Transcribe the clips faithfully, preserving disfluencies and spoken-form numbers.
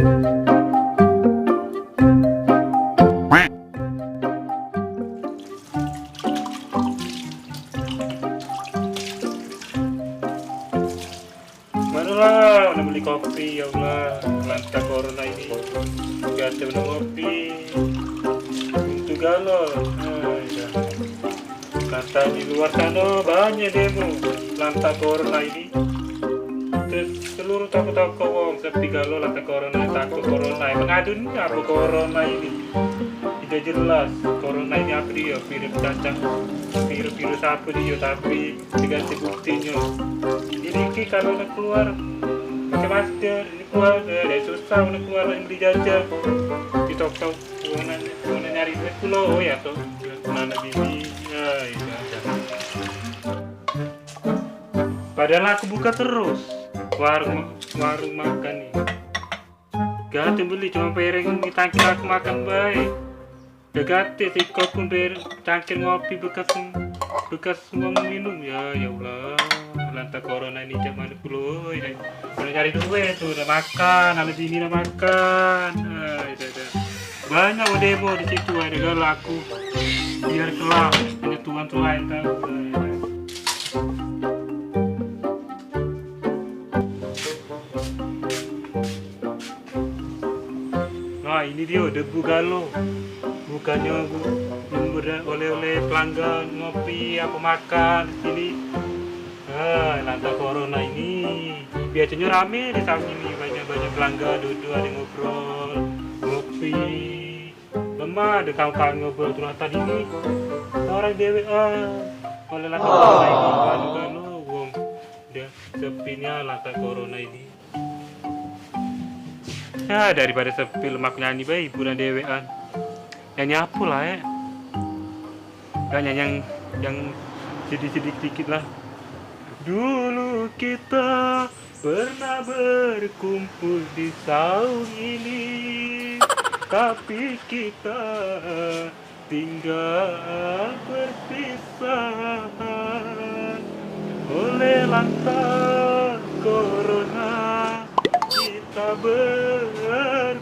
Manolah, nak beli kopi, ya Allah, lantak corona ini. Gak ada minum kopi. Untuk galon. Ah, ya. Lantak di luar sana banyak demo. Lantak corona ini. Terus seluruh toko-toko wong sepi galo lantak corona, takut corona. Emang ada ni apa corona ini? Tidak jelas. Corona ini apa dia? Virus cacang. Virus-virus apa dia? Tapi diganti buktinya. Jadi ki kalau nak keluar pakai masker, ini keluar, eh, dah susah nak keluar nak beli jajan. Di toko, wong nak, wong nak nyari duit pulo, oh ya toh. Mana bini? Ya, itu aja. Padahal aku buka terus warung, warung makan ni. Gak ada beli, cuma pereng ni tangkir aku makan bae. Dah gati sikok pun ber cangkir ngopi bekas, bekas uang minum. Ya, ya Allah, lantak corona ini zaman dulu. Udah cari duit tu, udah makan, ada bini udah makan. Ah, itu, itu. Banyak demo di situ, ada galo aku. Biar kelak, ada tuan tuan tahu. Nah, ini dia debu galo. Bukannya bu- memberi oleh-oleh pelanggan ngopi apa makan sini. Ah, lantak corona ini. Biasanya rame di saung ini, banyak-banyak pelanggan duduk, ada ngobrol, ngopi. Lemah ada kawan-kawan ngobrol curhat tadi ni. Orang dewekan. Oleh lantak corona ini, galo-galo, wong. Dia sepinya lantak corona ini. Ya, daripada sepi lemak nyanyi bae hiburan dewekan. Nyanyi apa lah, eh? Gak nyanyi yang, yang sedih-sedih dikit lah. Dulu kita pernah berkumpul di saung ini, tapi kita tinggal berpisah oleh lantak corona. Kita berpisah,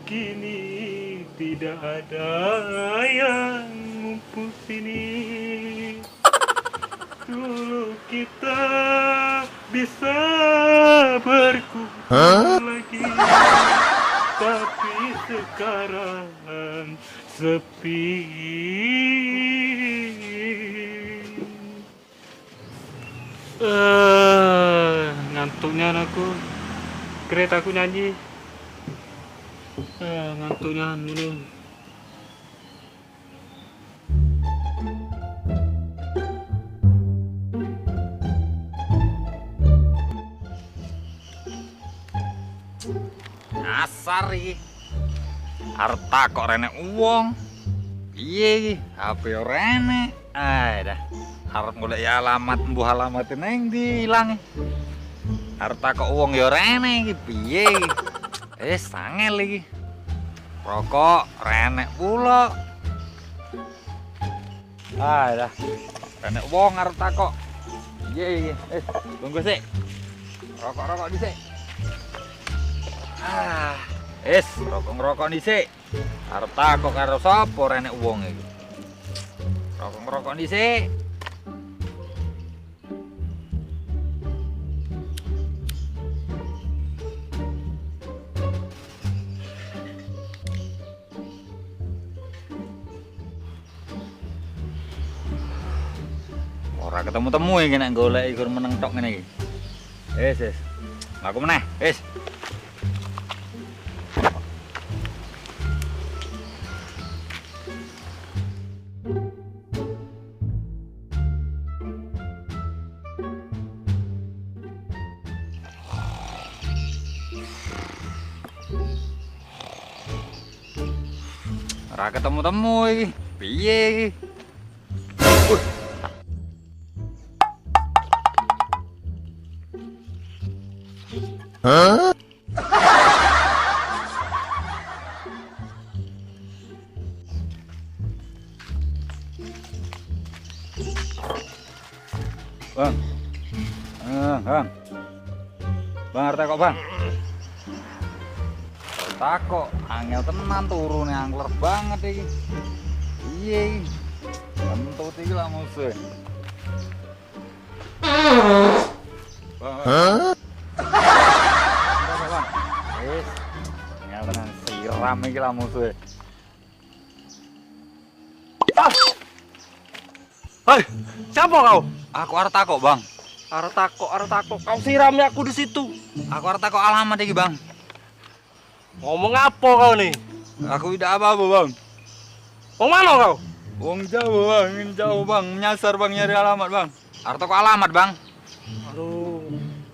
kini tidak ada yang ngumpul sini. Dulu kita bisa berkumpul lagi, tapi sekarang sepi. Eh, ngantuknya aku. Keret aku nyanyi. Eh, ngantuknya dulu. Nyasar iki. Arep takok renek uwong. Piye iki? H P yo renek. Ai dah. Arep golek ya alamat, mbuh alamat neng ndi ilang. Arep takok uwong yo renek iki. Piye iki? Eh, sangel iki. Rokok renek pulo. Ah, dah. Renek wong arep takok. Iye, iye. Eh, tunggu sik. Rokok-rokok dhisik. Ah, es, rokok-rokok dhisik. Arep takok karo sapa renek wong iki. Rokok-rokok dhisik. Ora ketemu-temu iki nek golek iku meneng tok ngene iki. Wis, wis. Aku meneh, wis. Ora ketemu-temu iki. Piye iki? Hah? Bang. Bang, bang. Bang, arep takok, Bang. Takok, angel tenan turune, angler banget iki. Iye iki. Kentut iki lah musuh. Bang, bang. Hah? Bang, bang, bang. Wis. Angel tenan, siram iki lah musuh. Ah! Hei, siapa kau? Aku arep takok, Bang. Arep takok, arep takok. Kau sirami aku di situ. Aku arep takok alamat iki, Bang. Ngomong apa kau ni? Aku tidak apa-apa, Bang. Wong mana kau? Wong jauh, Bang. Ini jauh, Bang. Menyasar, Bang, nyari alamat, Bang. Arep takok alamat, Bang. Aduh.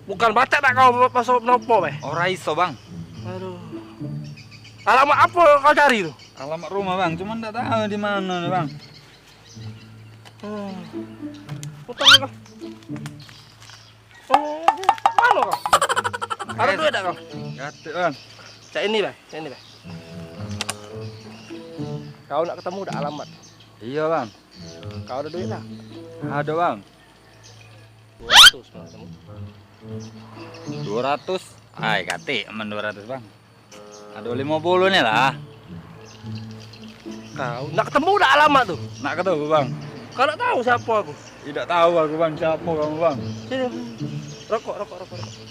Bukan baca tak kau masuk nopo, beh? Ora iso, Bang. Aduh. Alamat apa kau cari tu? Alamat rumah, Bang, cuman ndak tahu di mana nih, Bang. Hmm. Utang kau. Oh, mana kau? Ada duit tak kau? Katik, Bang. Cak ini, Bang. Cak ini, Bang. Kau nak ketemu dak alamat? Iya, Bang. Kau ada duit tak? Ada, Bang. Dua ratus, Bang, ketemu. Dua ratus? Ai, katik men dua ratus, Bang. Ada lima puluh ni lah. Kau nak ketemu dak alamat tu? Nak ketemu, Bang. Kau dak tahu siapa aku? Tidak tahu aku, Bang, siapa kamu, Bang. Sini, Bang. Rokok, rokok, rokok, rokok.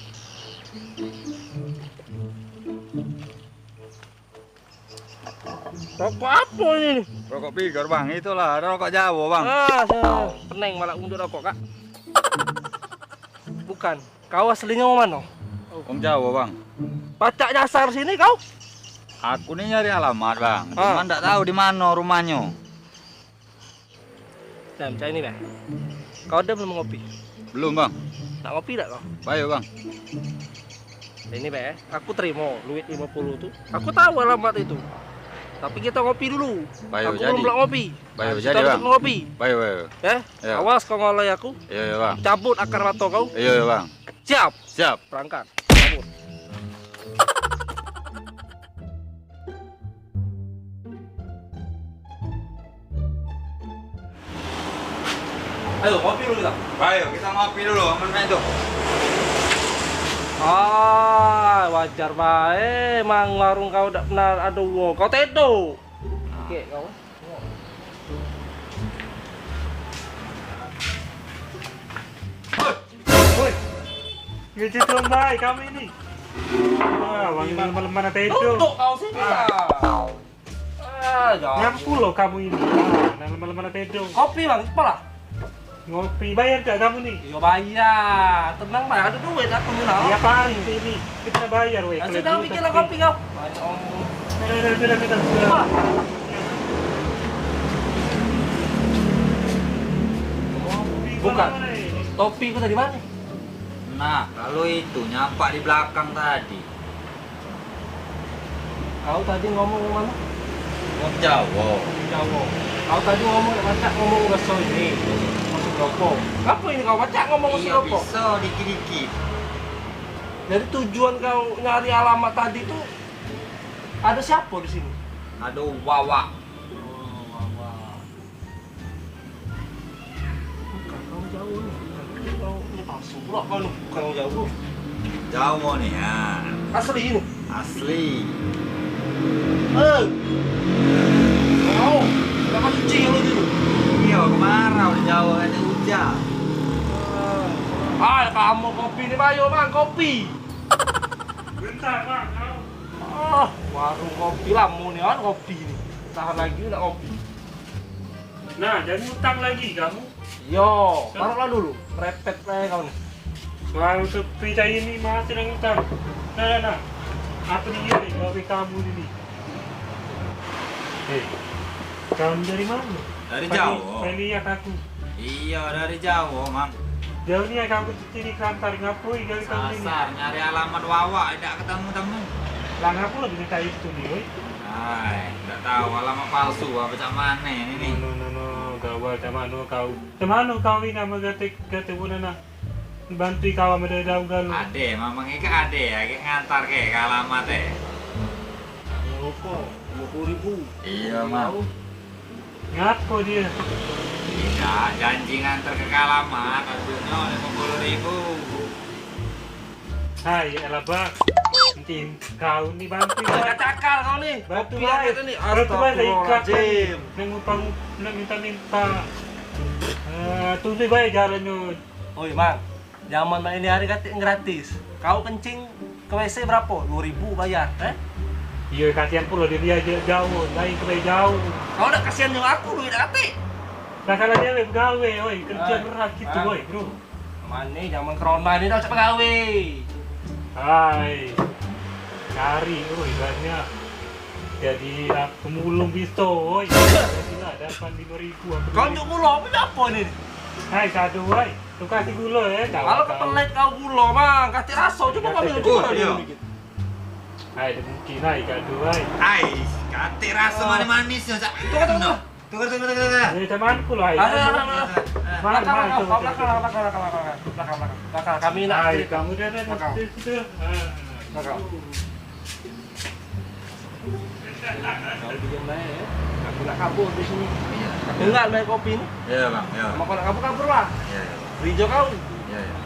Rokok apa ini ni? Rokok pigar, Bang. Itulah, ada rokok Jawa, Bang. Ah, saya pening malah untuk rokok, Kak. Bukan. Kau aslinya wong mano? Wong Jawa, Bang. Pacak nyasar sini kau? Aku ni nyari alamat, Bang. Ah. Cuman ndak tahu di mano rumahnyo. Nah, macam ini, Bang. Kau ada belum ngopi? Belum, Bang. Nak ngopi dak kau? Bayo, Bang. Ini, Bang, aku terima duit lima puluh tu. Aku tahu alamat itu. Tapi kita ngopi dulu. Bayo, aku jadi. Belum pula ngopi. Bayo, nah, jadi, kita Bang. Ngopi. Bayo, bayo. Ya? Ya. Awas kau ngolai aku. Iya, iya, Bang. Cabut akar mata kau. Iya, iya, Bang. Siap? Siap. Berangkat. Cabut. Ayo, ngopi dulu kita. Ayo, kita ngopi dulu, amen main tu. Ah, wajar bae, mang warung kau dak pernah ada wong. Kau tedo. Oke, kau. Woi. Ngejit lomba kami ni. Ah, wong ini lemah-lemah nak tidur. Duduk kau sini lah. Ah, jangan. Nyampu lo kamu ini. Ah, lemah-lemah nak tidur. Kopi, Bang, apalah? Ngopi, bayar gak kamu ni? Iya, bayar. Tenang, Bang, ada duit aku ni lah. Iya, paling sini. Kita bayar, weh. Ah, sudah, bikinlah kopi kau. Banyak omong. Sudah, sudah, sudah, sudah, sudah. Wah. Bukan. Topi ku tadi mana? Nah, kalau itu nyampak di belakang tadi. Kau tadi ngomong mana? Wong Jawa. Jawa. Kau tadi ngomong, pacak ngomong bahasa ini. Bahasa Jawa. Apa ini kau pacak ngomong bahasa Jawa? Iya, bisa dikit-dikit. Jadi tujuan kau nyari alamat tadi tu ada siapa di sini? Ada Wawa. Oh, Wawa. Bukan kau Jawa ni. Kau ni palsu pula kau ni. Bukan kau Jawa. Jawa ni, ya. Asli ni? Asli. Eh. Kau dah cuci kau tu. Iya, kemarau di Jawa kan hujan. Ah, kamu kopi ni, bayo, Bang, kopi. Bentar, Bang. Ah, warung kopi lamo ni, kan, kopi ni. Tahan lagi nak kopi. Nah, jadi utang lagi kamu? Yo, taruhlah dulu. Merepet bae kau ni. Warung sepi cak ini masih nak utang. Nah, nah, nah. Apa ni, gawe kamu ni? Hei, kamu dari mana? Dari Jawa. Peli-, peli lihat aku. Iya, dari Jawa, Mang. Jauh ni aku ciri lantar ngapoi gawe kamu ni. Sasar, nyari alamat Wawa, dak ketemu-temu. Lah, ngapo lagi minta itu ni, oi? Ai, dak tahu alamat palsu apa cak mane ni, ni. No, no, no, no. Gawat cak mano kau. Cak mano kau ni nama gate, gate wonana? Bantu kau ame dau galu. Ade, mamang ika ade, age ngantar ke, ke alamat e. Ngerokok, lima puluh ribu. Iya, Mang. Ngapo dia? Tidak, janji ngantar ke alamat, harganya lima puluh ribu. Hai, elah, Bang. Penting kau ni bantu. Kau cakal kau ni. Bantu bae. Bantu bae, ikhlas. Astagfirullahaladzim. Nang utang, nang minta-minta. Eh, tunduk bae jalan tu. Oi, Mang. Zaman mak ini hari katik gratis. Kau kencing ke W C berapo? Duo ribu bayar, eh? Iyo, kasihan pulo dio, dio jauh, lain ke jauh. Kau dak kasihan dengan aku, duit dak katik. Masalah dio begawe, oi, kerja berat gitu, oi, bro. Mane zaman corona ni dah cak begawe. Hai. Cari, oi, banyak. Jadi lah pemulung biso, oi. Jadilah dapat limo ribu aku. Kau njuk mulo apo ni? Hai, kado, oi. Tu kasih gulo, eh. Kalau kepelet kau gulo, Mang, kasih raso, coba kau minum, coba minum dikit. Hai, dah mungkin, hai, kado, hai. Ai, katik raso manis-manis yo, Cak. Tunggu, tunggu, tunggu. Tunggu, tunggu, tunggu, tunggu. Ni temanku lah. Ada, ada, ada. Belakang, belakang, belakang, belakang, belakang. Kami nak. Hai, kamu dah, dah, belakang. Situ, situ. Ah. Belakang. Kau diem bae, ya. Aku nak kabur di sini. Iya. Dengar bae kopi ni. Iya, Bang, iya. Sama kau nak kabur, kabur lah. Iya, iya. Rijo kau. Iya, iya.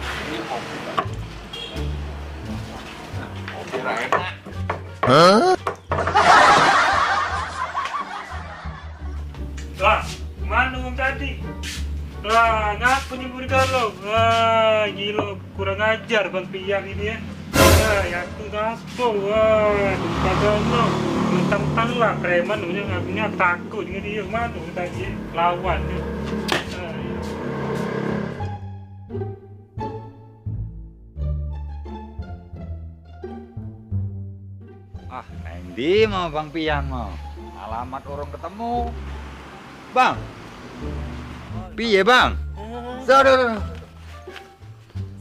Ini kopi, Bang. Nah, kopi lah enak. Hah? Lah, kemano wong tadi? Lah, ngapo nyebur di dalam? Wah, gilo, kurang ajar Bang Pian ini, ya. Wah, ya aku ngapo? Wah, lupa dalam. Mentang-mentang lah preman, punya, punya takut dengan dia. Kemano wong tadi, ya? Lawan dia. Wah, iya. Ah, nang ndi mau Bang Pian mau? Alamat urung ketemu. Bang. Piye, Bang? Saudara.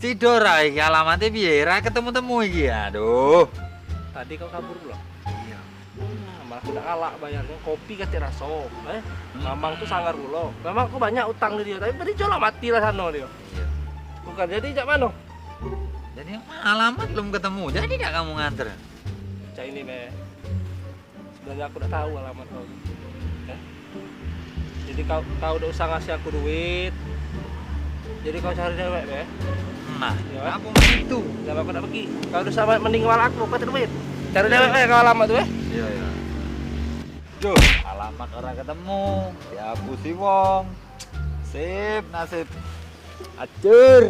Sido ra iki alamate piye? Ra ketemu-temu iki. Aduh. Tadi kau kabur pulo? Iya. Nah, malah aku dak galak bayarnyo, kopi katik raso, eh. Hmm. Mamang tu sanggar pulo. Memang aku banyak utang ke dia, tapi beri jolah mati lah sano dia. Iya. Bukan, jadi jak mano? Jadi alamat belum ketemu, jadi dak kamu nganter? Cak ini, Be. Sebenarnyo aku dak tahu alamat kau. Eh? Jadi kau, kau dak usah ngasih aku duit. Jadi kau cari dewek, Be. Nah, yo, kan? Apa itu? Dah aku dak pergi. Kau dak usah mending wala aku, kau duit. Cari dewek, Be, kau alamat tu, Be. Iya, iya. Duh, alamat ora ketemu. Dihapusi wong. Sip, nasib. Acur.